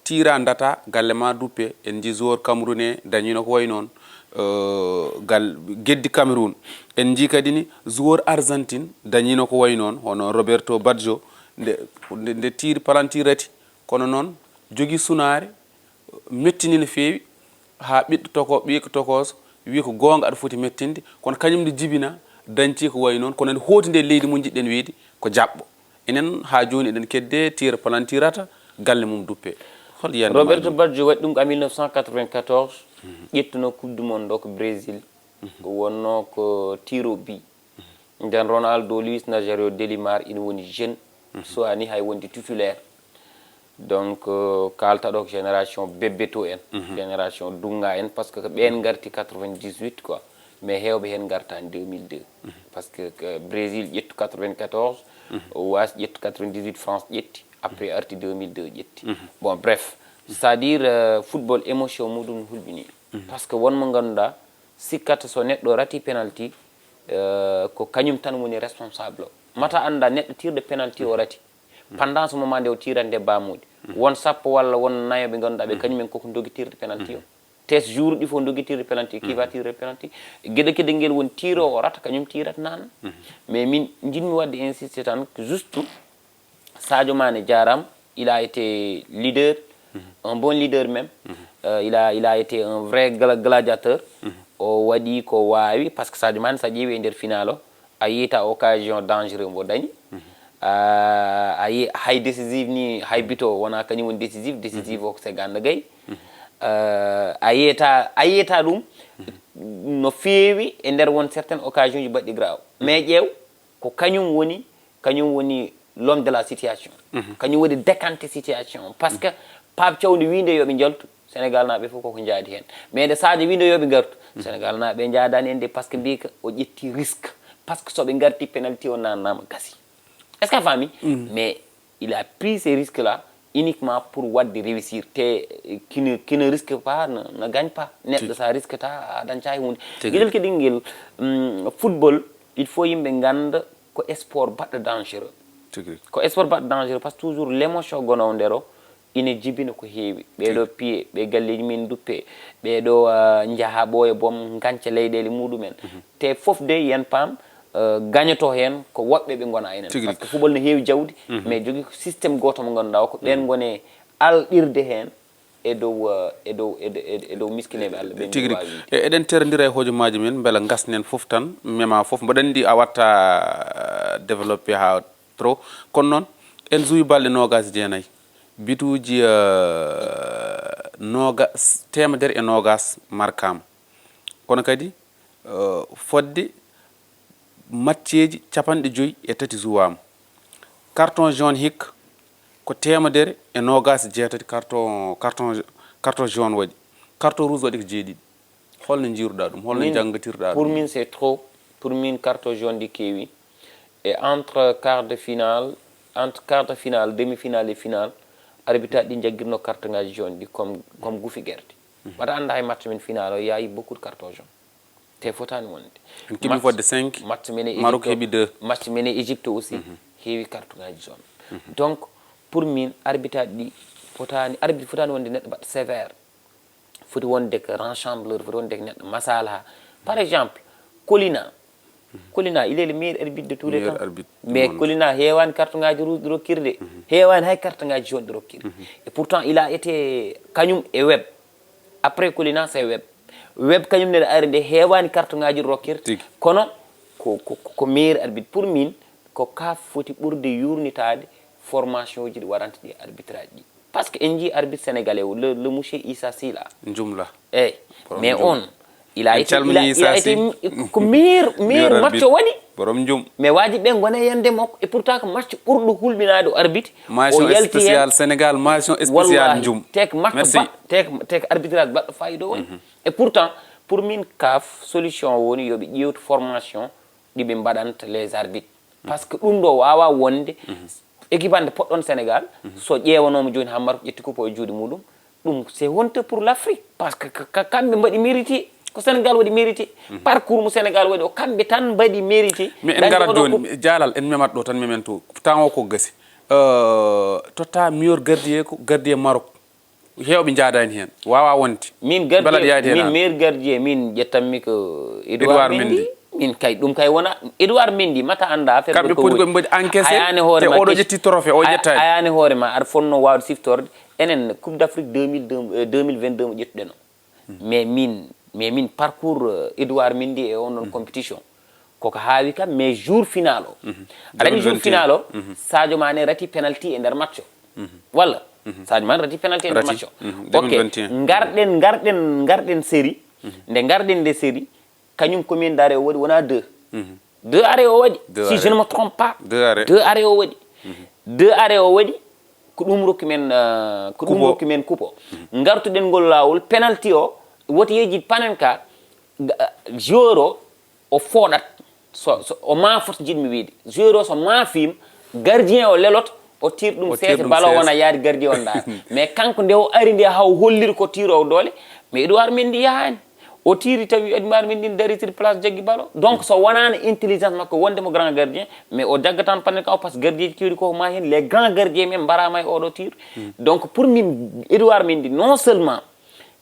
tira ndata galle ma duppe, en njii joueur Cameroun en dañino ko wayi noon, euh, gal geddi Cameroun. En njii kadi ni joueur Argentine dañino ko wayi noon, hono Roberto Baggio, nde, nde, nde tiri palanti rati. Kono noon jogii sunaare, mettini no feewi, haa ɓiɗɗo toko, ɓiyko tokooso wii ko goonga aɗa foti mettinde, kono kañum nde jibina, dañti ko wayi noon, kono nde hooti nde leydi mum njiɗɗen wiyde ko jaɓɓo. Enen haa jooni eɗen kedde tira palantirata galle mum duppe. Hol yiyannde ma Roberto ɗum? Baggio waɗi ɗum ko en mille neuf cent quatre-vingt-quatorze, ƴettuno coupe du monde o ko Brésil. Wonno ko tiro bi. Nden Ronaldo, Luis Nazario, Delimar ina woni jeune, suwani hay wonde titulaire. Donc, euh, kaalta ɗo ko génération Bebeto en, génération Dunga en, parce que ko ɓeen ngarti quatre-vingt-dix-huit quoi. Mais heewɓe heen ngartaani deux mille deux. Parce que, que Brésil ƴettu quatre-vingt-quatorze, o waasi ƴettu quatre-vingt-dix-huit, France ƴetti, après arti deux mille deux ƴetti. Bon, bref, c'est-à-dire, euh, football émotion muɗum hulɓini. Parce que won mo ngannduɗaa sikkata so neɗɗo rati penalty, euh, ko kañum tan woni responsable o. Mata annda neɗɗo tirɗo penalty o rati. Pendant ce moment nde o tirande baamuuji. Won sappo walla won nayo ɓe ngannduɗaa ɓe kañum en koko ndogi tirde penalty o. Te jour ɗi fof ndogi tirde penalty, qui va tirer penalty. Geɗe kede ngel woni tiro o rata kañum tirat nan. Mais min njiɗmi waɗde insiste tan, juste Sadio Mané jaaraama, il a été leader, un bon leader même. Euh, il a, il a été un vrai gla- gladiateur. O waɗi ko waawi, parce que Sadio Mané, so a ƴeewi e nder final o, a yiyta occasion dangereux mbo dañi. Ah, a yi hay décisive ni, hay bito wona kañum woni décisive, décisive o ko Gana Gueye. Euh, a yiyta, a yiyta ɗum no feewi e nder won certaines occasions ji baɗɗi grave. Mais ƴeew, ko kañum woni, kañum woni l'homme de la situation. Kañum woni décanté situation. Parce que Pape Thiaw nde winde yo ɓe njaltu, Sénégal naaɓe fof koko njaadi heen. Mais nde Sadio winde yo ɓe ngartu, Sénégal naaɓe njaadaani heen de, parce que mbii ka o ƴetti risque. Parce que so ɓe ngarti penalty o nannaama gasi. Est-ce que a faami? Mais il a pris ces risques là uniquement pour waɗde réussir. Te qui ne, qui ne risque pas ne, ne gagne pas. Neɗɗo sa risque ta, a dañca hay hunde. Geɗel keɗel ngel, hum, football, il faut yimɓe ngannda ko sport baɗɗo dangereux. Tigi rigi. Ko sport baɗɗo dangereux, parce que toujours l'émotion gonowo nder o ina jibina ko heewi. Ɓeeɗo piye, ɓe galleeji min duppe, ɓeeɗo, ah, njaha ɓooya boom, nganca leyɗeele muɗumen. Te fof de yen paam, euh, gañoto heen ko woɓɓe ɓe ngona enen. Tigi rigi. Parce que football ne heewi jawdi, mais jogii ko système gooto mo ngannduɗaa o ko ɓeen ngoni alɗirde heen e dow, euh, e dow, e dow, e dow, e dow miskineeɓe Allah ɓe. Tigi rigi. E, eɗen terondira e hojomaaji men, mbela ngasnen fof tan, mema fof. Mboɗo anndi a watta, euh, développé haa trop. Kono noon, en juwi balɗe noogaas e jeenayi. Bituuji, euh, nooga-, teemedere e noogaas markaama. Kono kadi, euh, fodde matcheeji capanɗe joyi e tati juwaama. Carton jaune hikka ko teemedere e noogaas e jeetati carton, carton, carton jaune waɗi. Carton rouge waɗi ko jeeɗiɗi. Holno njiiruɗaa ɗum? Holno Min, njanngatirɗaa pour ɗum? Min, c'est trop. Pour min, carton jaune ɗi keewi. Et entre quart de finale, entre quart de finale, demi-finale et finale, arbitre ɗi njaggirno carte ngaji jaune ɗi comme, comme gufi gerte. Mbaɗa annda hay match men final o, il y a eu beaucoup de carton jaune. Te fotaani wonde. En keɓi fodde cinq. Match men e Maroc Égypte o, heɓi deux. Match men e Égypte aussi, heewi carte ngaji jaune. Donc, pour min, arbitre ɗi fotaani, arbitre fotaani wonde neɗɗo baɗɗo sévère. foti wonde ko rassembleur, foti wonde ko neɗɗo masalaha. Par exemple, Colina. Colina, il est le meilleur arbitre de tous les temps. Mais Colina heewani carte ngaji rouge ɗi rokkirde. Heewani hay carte ngaji jaune ɗi rokkirde. Et pourtant, il a été kañum e Webb. Après Colina, c'est Webb. Webb kañum ne ari nde heewani carte ngaji ɗi rokkirde. Kono ko, ko, ko meilleur arbitre pour min, ko CAF foti ɓurde yurnitaade formation ji ɗi waɗanta ɗi arbitrage ɗi. Parce que en jii arbitre sénégalais o, le, le monsieur Issa Sila. Njumla. Eyyi. Mais on, il a été, il a, il a été ko meilleur, meilleur match o waɗi. Borom njum. Mais waji ɓe gona yande makko, et pourtant ko match ɓurɗo hulɓinaade o arbitre. Mention spéciale Sénégal, mention spéciale njum. Tek match ba, tek, tek arbitrage baɗɗo fayida o waɗi. Et pourtant, pour min, CAF solution woni yo ɓe ƴeewtu formation ɗi ɓe mbaɗanta les arbitres. Parce que ɗum ɗo wawa wonde. Équipe hannde poɗɗon Sénégal, so ƴeewanooma jooni haa Maroc ƴetti coupe o e juuɗe muɗum, ɗum c'est honte pour l'Afrique, parce que ka, ka, kamɓe mbaɗi mérité, ko Sénégal waɗi mérité. Parcours mo Sénégal waɗi o, kamɓe tan mbaɗi mérité. Mais en ngarat jooni, Jalal, en memat ɗo tan, memen to temps o ko gasi. Euh, totta meilleur gardien ko gardien Maroc. Heewɓe njaadaani heen, waawaa wonde. Min gardien, min meilleur gardien, min ƴettanmi ko Edouard Mendy. Min kay, ɗum kay wona Edouard Mendy, mata annda affaire. Kamɓe poti ko ɓe mbaɗi encaissé, te oɗo ƴetti trophée, o ƴettaani. Ayaani hoore ma, aɗa fotnoo waawde siftorde. Enen, Coupe d'Afrique deux mille deux, euh, deux mille vingt-deux mo ƴettuɗen o. Mais min, mais min parcours, euh, Edouard Mendy e on ɗon compétition, koko haawi kam, mais jour final o. Aɗa anndi jour final o, Sadio Mané rati penalty e nder match o. Walla? Sadio Mané rati penalty e nder match o. Ok, ngarɗen, ngarɗen, ngarɗen série. Nde ngarɗen nde série, kañum combien d'arrêt o waɗi? Wona deux. Deux arrêt o waɗi, si je ne me trompe pas. Deux arrêt. Deux arrêt o waɗi. Deux arrêt o waɗi, ko ɗum rokki men, euh, ko ɗum rokki men coupe o. Ngartuɗen ngol laawol, penalty o, woti yejit Panenka, ga-, joueur o, o fooɗat. So, so, o maafot, njiɗmi wiide. Joueur o so maafiima, gardien o leloto, o tir ɗum seese, ballon wona yaade gardien o ndaara. Mais kanko nde o ari nde, haw holliri ko tiiroowo doole, mais Edouard Mendy yahaani. O tiiri tawi Edouard Mendy daritiri place jaggi ballon. Donc so wonaano intelligence makko wonde mo grand gardien, mais o jaggatan Panenka o, parce que gardien ji keewɗi ko ma heen, les grands gardiens men mbaraama e oɗo tir. Donc pour min, Edouard Mendy non seulement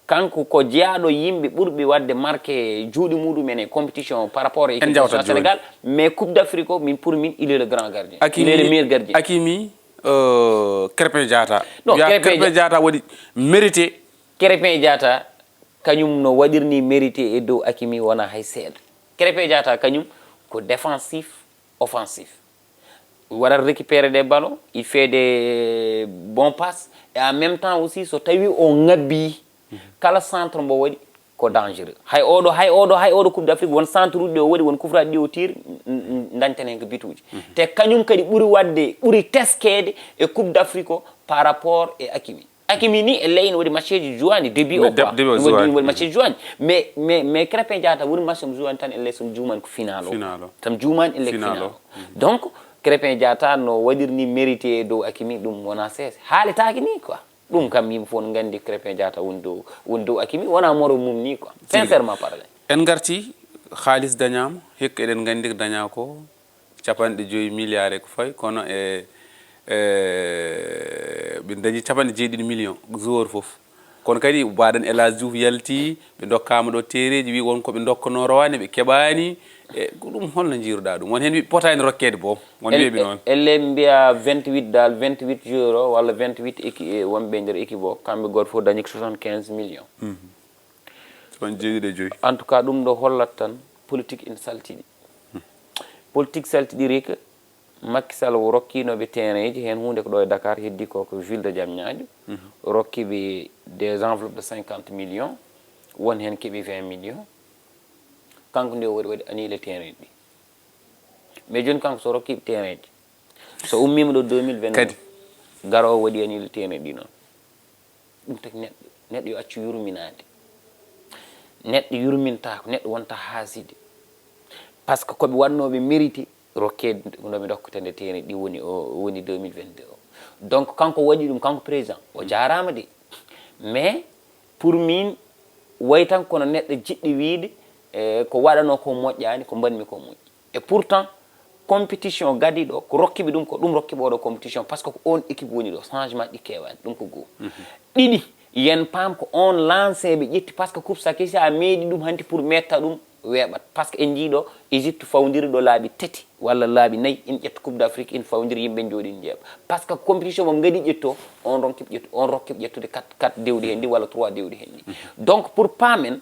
kanko ko jeyaaɗo yimɓe ɓurɓe waɗde marqué juuɗe muɗum en e compétition par rapport e équipe nationale Sénégal, mais Coupe d'Afrique o, min pour min, il est le grand gardien. Il est le meilleur gardien. Hakimi, euh, Krépin Diatta. Non, Krépin Diatta waɗi mérité. Krépin Diatta, kañum no waɗirni mérité e dow Hakimi wona hay seeɗa. Krépin Diatta kañum ko défensif, offensif. Waɗat récupérer des ballons, il fait des bons passes, et en même temps aussi, so tawi o ngabbi, kala centre mbo waɗi ko dangereux. Hay oɗo, hay oɗo, hay oɗo Coupe d'Afrique, won centre uji ɗi o waɗi, won kufraaji ɗi o tiiri, n-, n-, dañten heen ko bituuji. Te kañum kadi ɓuri waɗde, ɓuri teskeede e Coupe d'Afrique o par rapport e Hakimi. Hakimi ni, elle ino waɗi matcheji juwaani, début o quoi. Début o juwaani. Waɗi matcheji juwaani. Mais, mais, mais Krépin Diatta woni match mo juwaani tan, elle so mi juumaani ko final o. Final o. Tan juumaani, elle ko final o. Donc, Krépin Diatta no waɗirni mérité e dow Hakimi, ɗum wona seese. Haaletaake ni quoi. Ɗum kam yimɓe fof no nganndi Krépin Diatta woni dow, woni dow Hakimi, wona moro mum ni quoi. Sincèrement parler. En ngarti, haalis dañaama, hikka eɗen nganndi ko dañaa ko, capanɗe joyi milliards e ko fawi, kono e, e, ɓe dañi capanɗe jeeɗiɗi million joueur fof. Kono kadi mbaɗen El Hadj Diouf yalti, ɓe ndokkaama ɗo tereeji, wi won ko ɓe ndokkanoo rawane, ɓe keɓaani. E ko ɗum, holno njiiruɗaa ɗum? Won heen wi potaani rokkeede boom, won wiyeɓe noon. Elle mbiya vingt-huit dal, vingt-huit joueur o, walla vingt-huit équi-, e wonɓe e nder équipe o, kamɓe gooto fof dañi ko soixante-quinze millions. Capanɗe jeeɗiɗi e joyi. En tout cas, ɗum ɗo hollat tan politique ina saltiɗi. Politique saltiɗiri ko Macky Sall o rokkiinooɓe terrain ji, heen huunde ko ɗo e Dakar, heddi ko ko ville de Diamniadio. Rokki ɓe des enveloppes de cinquante millions, won heen keɓi vingt millions. Kanko nde o waɗi, waɗi annulé terrain ɗi. Mais jooni kanko so rokkiiɓe terrain ji, so ummiima ɗo deux mille vingt kadi, garoowo waɗi annulé terrain ɗi noon. Ɗum taki neɗɗo, neɗɗo yo accu yurminaade. Neɗɗo yurmintaako, neɗɗo wonta haaside. Parce que ko ɓe waɗnooɓe mérité, rokkee no ɓe ndokkata nde terrain ɗi woni o, woni deux mille vingt-deux o. Donc kanko waɗi ɗum, kanko président, o jaaraama de. Mais pour min, way tan kono neɗɗo jiɗɗo wiide, eh, ko waɗanoo ko moƴƴaani, ko mbaɗmi ko moƴƴi. Et pourtant, compétition gadiiɗo, ko rokki ɓe ɗum, ko ɗum rokki ɓe oɗo compétition, parce que ko on équipe woni ɗo, changement ɗi keewaani, ɗum ko goo. Ɗiɗi, Yen paam ko on lancé ɓe ƴetti, parce que coupe saki, si a meeɗi ɗum hanti pour metta ɗum weeɓat, parce que en njiiɗo Égypte fawdiri ɗo laabi tati walla laabi nayi, in ƴetta coupe d'Afrique, in fawdiri yimɓe jooɗi in jeeɓa, parce que compétition mo ngadi ƴetto, on ronki ƴetto, on rokki ƴettude quatre quatre dewɗi hen ɗi walla trois dewɗi hen ɗi. Donc pour paamen,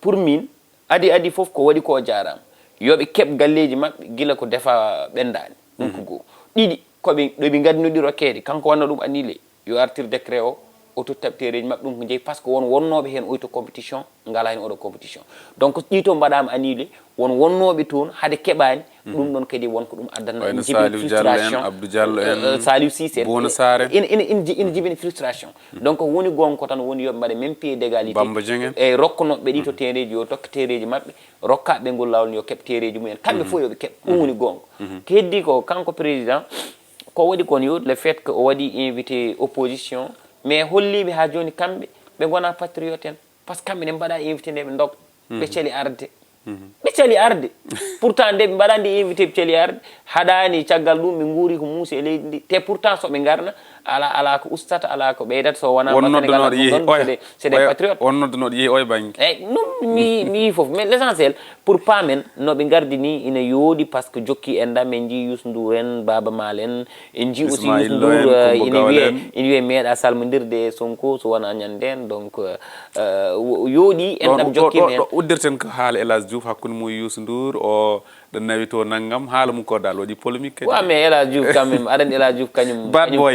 pour min, adi adi fof ko waɗi ko, jaaraama, yo ɓe keɓ galleeji maɓɓe gila ko defa ɓendaani. Ɗum ko goo. Ɗiɗi, ko ɓe ɗo ɓe ngaddi no ɗi rokkeede, kanko wanna ɗum annulé, yo artir décret o, o totta teereeji maɓɓe. Ɗum ko jeyi, parce que won wonnooɓe heen oyto compétition, ngalaa heen oɗo compétition. Donc ɗi to mbaɗaama annulé, won wonnooɓe toon hade keɓaani. Ɗum ɗon kadi won ko ɗum addanno en jibini frustration. Abdou Diallo en, Saliou Cissé en, Bouna Sarr en. Ina ina ina ji- ina jibini frustration. Donc woni goonga ko tan woni yo ɓe mbaɗe même pied d'égalité. Bamba Dieng en. E rokkonooɓe ɗi to teereeji, yo tokke teereeji maɓɓe, rokka ɓe ngol laawol, yo keɓ teereeji mumen, kamɓe fof yo ɓe keɓ. Ɗum woni goonga. Ko heddi ko, kanko président, ko waɗi kon, yo le fait que o waɗi invité opposition, mais holliiɓe haa jooni kamɓe ɓe ngonaa patriote en, parce que kamɓe ne mbaɗa invité nde ɓe ndog, ɓe cali arde. Ɓe cali arde. Pourtant nde ɓe mbaɗa ndi invité, ɓe cali arde, haɗaani, caggal ɗum ɓe nguuri ko muusi e leydi ndi, te pourtant so ɓe ngarna, ala ala ko ustata, ala ko ɓeydata, so wonaa won noddunooɗo yehi oya, c'est des patriotes. Won noddunooɗo yehi oya bannge. Eyyi, ɗum mi mi yii fof, mais l'essentiel, pour paamen no ɓe ngardi ni ina yooɗi, parce que jokki en ɗam, en njii Youssou Ndour en, Baaba Maal en, en njii aussi Youssou Ndour, ina wiye ina wiye meeɗa salmondirde e Sonko so wonaa ñande en. Donc yooɗi en ɗam jokki men. Ɗo uddirten ko haala El Hadj Diouf hakkunde mum Youssou Ndour, o ɗo nawi to nanngam, haala mum ko dal waɗi polémique kadi. Wa, mais El Hadj Diouf quand même, aɗa anndi El Hadj Diouf kañum,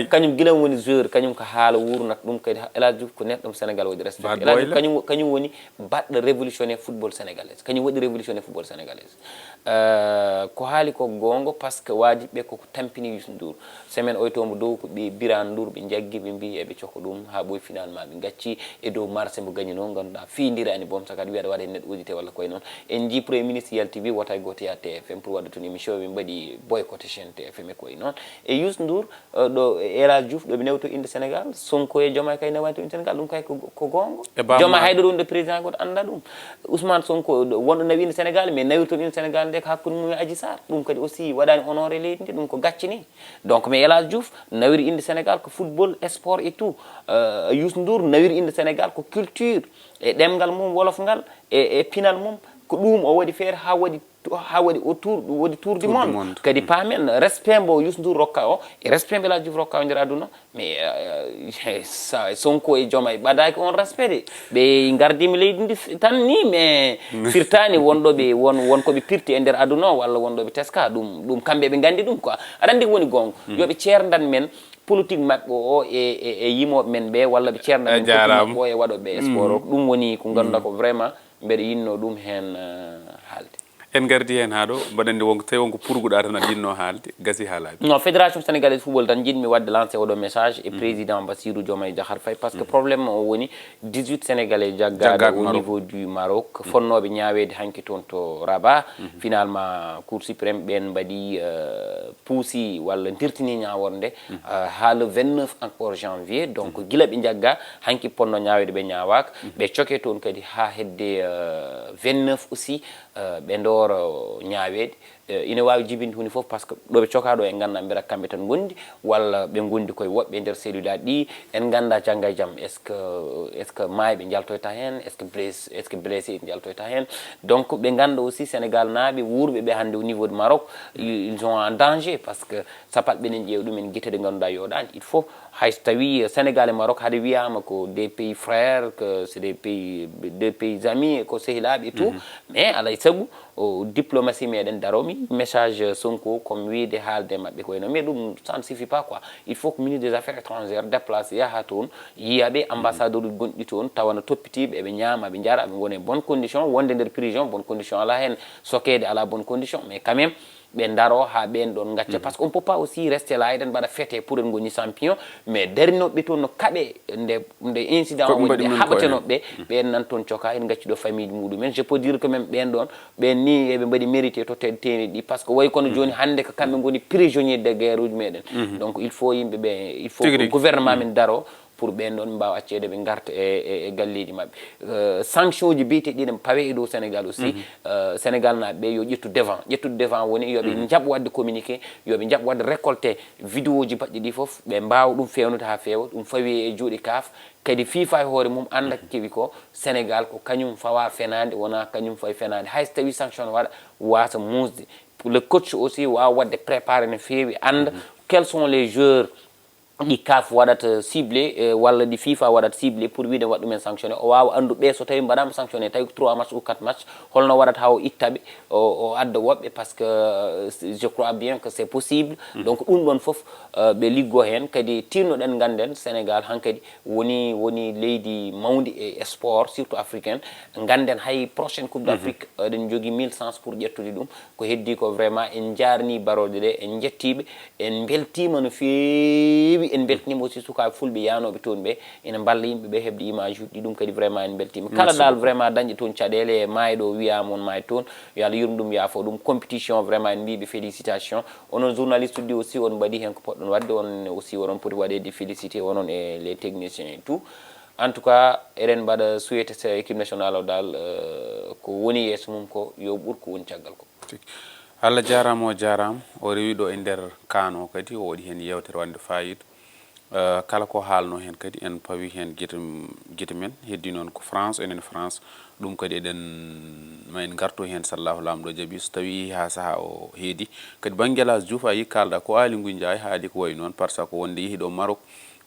kañum gila woni joueur, kañum ko haala wuurnata ɗum kadi. El Hadj Diouf ko neɗɗo mo Sénégal waɗi respecté. El Hadj Diouf kañum kañum woni baɗɗo révolutionnaire football sénégalais, kañum waɗi révolutionnaire football sénégalais. Ko haali ko goonga, parce que waajib ɓe koko tampini Youssou Ndour. Semaine oy to mbo dow ko ɓe Birane Ndour ɓe njaggi, ɓe mbi eɓe coko ɗum haa ɓooyi, finalement ɓe ngacci e dow marché mbo gañinoo, ngannduɗaa fiyndiraani boom sakat, wiyaɗa waɗa e neɗɗo audité walla koye noon. En njii Premier ministre yalti wi wota e gooto yaha T F M pour waɗde toon émission, ɓe mbaɗi boycotté chaîne T F M e koye noon. E Youssou Ndour, ɗo e El Hadj Diouf ɗo ɓe newto innde Sénégal, Sonko e Diomaye kay newani to innde Sénégal, ɗum kay ko ko goonga. Diomaye hay ɗo ɗum ɗo président gooto annda ɗum. Ousmane Sonko wonɗo nawi innde Sénégal, mais nawirto innde Sénégal nde ko hakkunde mum e Adji Sarr, ɗum kadi aussi waɗani honoré leydi ndi, ɗum ko gacce ni. Donc mais El Hadj Diouf nawiri innde Sénégal ko football, sport et tout. Youssou Ndour nawiri innde Sénégal ko culture e ɗemngal mum wolof ngal e e pinal mum, ko ɗum o waɗi feere haa waɗi haa waɗi au tour, waɗi tour du monde. Kadi paamen respect mbo Youssou Ndour rokka o e respect mbo El Hadj Diouf rokka o nder aduna. Mais Sonko e Diomaye ɓadaaki on respect de. Ɓe ngardima leydi ndi tan ni, mais firtani wonɗo ɓe won won ko ɓe pirti e nder aduna o walla wonɗo ɓe teska ɗum, ɗum kamɓe ɓe nganndi ɗum quoi. Aɗa anndi ko woni goonga, yo ɓe ceerndan men politique maɓɓe o e e yimooɓe men ɓe, walla ɓe ceerndan men politique maɓɓe o e waɗooɓe sport o. Ɗum woni ko ngannduɗaa ko vraiment mbeɗa yinnoo ɗum heen haalde. En ngardi heen haa ɗo, mbaɗa anndi wonko tawi wonko purguɗaa tan aɗa yinnoo haalde, gasi haalaaji. Non, fédération sénégalaise football tan njiɗmi waɗde lancé oɗo message e président Bassirou Diomaye Diakhar Faye, parce que problème o woni dix-huit sénégalais jaggaaɓe au niveau du Maroc, fonnooɓe ñaaweede hanki toon to Rabat. Finalement cour suprême ɓeen mbaɗi puusi walla ndirtini ñaawoore nde haa le vingt-neuf encore janvier. Donc gila ɓe njaggaa hanki ponno ñaaweede, ɓe ñaawaaka, ɓe coke toon kadi haa hedde vingt-neuf aussi, ɓe ndooro ñaaweede. Ina waawi jibinde huunde fof, parce que ɗo ɓe cokaa ɗo en nganndaa mbela kamɓe tan ngondi walla ɓe ngondi koye woɓɓe e nder cellulaire ɗi, en nganndaa jannga e jam est ce que est ce que maayɓe njaltoyta heen, est ce que bless est ce que blessé njaltoyta heen. Donc ɓe ngannda aussi Sénégal naaɓe wuurɓe ɓe hannde au niveau de Maroc, ils sont en danger, parce que sapat ɓenen ƴeewa ɗum en gite ɗe ngannduɗaa yooɗaani. Il faut, hay so tawii Sénégal e Maroc hade wiyaama ko des pays frères, que c'est des pays, deux pays amis, ko sehilaaɓe et tout, mais alaa e sago o diplomatie meɗen daro. Mi message Sonko comme wiide haalde maɓɓe koye no, mais ɗum ça ne suffit pas quoi. Il faut que ministre des affaires étrangères déplace yaha toon, yiya ɓe, ambassadeur uji gonɗi toon, tawa no toppitiiɓe, eɓe ñaama, eɓe njara, eɓe ngona e bonne condition. Wonde nder prison, bonne condition alaa heen, sokeede alaa bonne condition, mais quand même ɓe ndaro haa ɓeen ɗoon ngacca, parce que on peut pas aussi rester là, eɗen mbaɗa fête pour en ngoni champion, mais darinoɓe toon no kaɓe nde nde incident o woni, ɓe haɓatenoɓe, ɓeen nan toon coka, en ngacci ɗo famille ji muɗumen. Je peux dire que même ɓeen ɗoon, ɓeen ni eɓe mbaɗi mérité to teeɗe teeɗe ɗi, parce que wayi kono jooni hannde ko kamɓe ngoni prisonnier de guerre uji meɗen. Donc il faut yimɓe ɓe, il faut gouvernement men daro, pour ɓeen ɗoon mbaawa acceede ɓe ngarta e, e, e galleeji maɓɓe. Euh, sanction ji biyeteeɗi ɗiɗi pawe e dow Sénégal aussi. Euh, Sénégal naaɓe ɓe yo ƴettu devant. Ƴettude devant woni yo ɓe njaɓ waɗde communiqué, yo ɓe njaɓ waɗde récolté vidéo ji baɗɗi ɗi fof, ɓe mbaawa ɗum feewnude haa feewa, ɗum fawi e juuɗe kaaf. Kadi fifa e hoore mum annda kewi ko Sénégal ko kañum fawa fenaande, wona kañum fawi fenaande. Hay so tawi sanction ne waɗa, wasa muusde. Le coach aussi waawa waɗde préparé no feewi, annda quels sont les joueurs ɗi kaf waɗata ciblé, eh, walla ɗi fifa waɗata ciblé pour wiide waɗ ɗumen sanctionné. O waawa anndu ɓe so tawi mbaɗama sanctionné, tawi trois match ou quatre match, holno waɗata haa o itta ɓe, o, o adda woɓɓe, parce que, euh, je crois bien que c'est possible. Donc ɗum ɗon fof, euh, ɓe liggo heen. Kadi tinnoɗen ngannden Sénégal hankadi woni, woni leydi mawndi e sport, surtout africaine. Ngannden hay prochaine Coupe d'Afrique, eɗen njogii mille chance pour ƴettude ɗum. Ko heddi ko vraiment en njaarnii barooje ɗe, en njettii ɓe, en mbeltiima no feewi, en mbeltaniima aussi sukaaɓe fulɓe yahnooɓe toon ɓe, ina mballa yimɓe ɓe heɓde image uji ɗi, ɗum kadi vraiment en mbeltiima. Kala dal vraiment dañɗo toon caɗeele e maayɗo o wiyaama on maayde toon, yo Allah yurmo ɗum, yaafo ɗum. Compétition vraiment en mbii ɓe félicitation. Onon journaliste uji aussi on mbaɗi heen ko poɗɗon waɗde, on aussi oɗon poti waɗeede félicité, onon e les techniciens et tout. En tout cas, eɗen mbaɗa souhaité équipe nationale o dal, euh, ko woni yeeso mum ko yo ɓur ko woni caggal ko. Tigi. Allah jaaraama, o jaaraama. O rewi ɗo e nder kaan o kadi, o waɗi heen yeewtere waɗnde faayiida. Eh, kala ko haalnoo heen kadi, en pawi heen gite, gite men. Heddi noon ko France, enen France. Ɗum kadi eɗen, ma en ngartu heen, sallahu laamɗo jaɓi, so tawii haa sahaa o heedi. Kadi bannge El Hadj Diouf, a yii kaalɗa ko Aly Ngouille Ndiaye haali ko wayi noon, par ce que wonde yehi ɗo Maroc,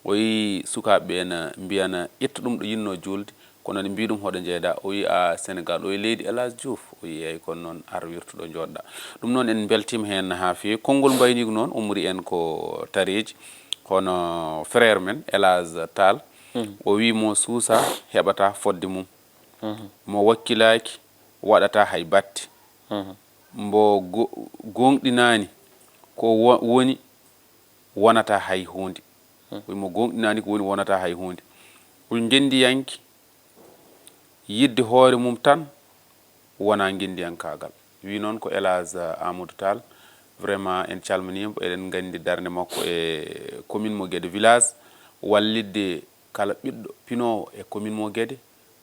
o yii sukaaɓe ɓe ena mbiyana ƴetta ɗum ɗo yinnoo juulde, kono nde mbii ɗum hoɗo njeyɗaa, o wii, "A, Sénégal, o e leydi El Hadj Diouf?" O wii, "Eey, kono noon ar wirtu ɗo njooɗɗaa." Ɗum noon en mbeltiima heen haa feewi. Konngol mbayniigu noon ummori en ko tareeji, hono frère men El Hadj Tall. O wii, "Mo suusaa heɓataa fodde mum. Mo wakkilaaki waɗataa hay batte. Mbo go-, gooŋɗinaani ko wo-, woni wonataa hay huunde." O wii, "Mo gooŋɗinaani ko woni wonataa hay huunde." O wii, "Ngenndiyanke yiɗde hoore mum tan wonaa ngenndiyankaagal." Wii noon ko El Hadj Amadou Tall. Vraiment, en calminii mo. Eɗen nganndi darnde makko e commune mo Guédé village, wallitde kala ɓiɗɗo pinoowo e commune mo Guédé.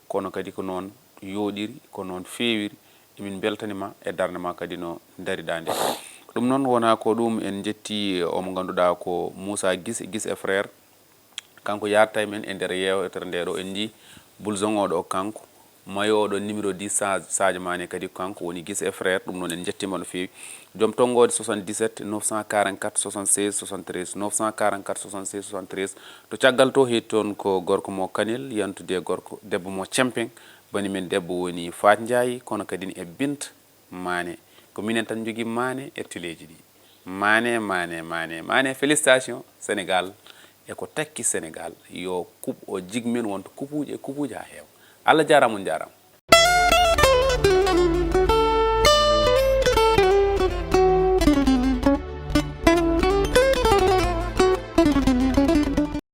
Kono kadi ko noon yooɗiri, ko noon feewiri. Emin mbeltanii ma e darnde ma kadi no ndariɗaa nde. Ɗum noon wonaa ko ɗum, en njetti o mo ngannduɗaa ko Moussa Guissé, Guissé et Frères. Kanko yaarta e men e nder yeewtere nde ɗo, en njii blouson o ɗo kanko, maillot o ɗo numéro dix, Sa-, Sadio Mané kadi ko kanko woni Guissé et Frères, ɗum noon en njettiima no feewi. Joom tonngoode soixante-dix-sept neuf cent quarante-quatre soixante-seize soixante-treize, neuf cent quarante-quatre soixante-seize soixante-treize. To caggal to heedi toon ko gorko mo Kanel, yantude e gorko, debbo mo Cempeŋ, bani men debbo woni Faat Njaay, kono kadi e Bint Maane. Ko minen tan njogii Maane e teleeji ɗi. Maane, Maane, Maane, Maane, félicitation Sénégal e ko takki Sénégal. Yo kup o jig men wonto kupuuji e kupuuji haa heewa. Allah jaaraama, on njaaraama.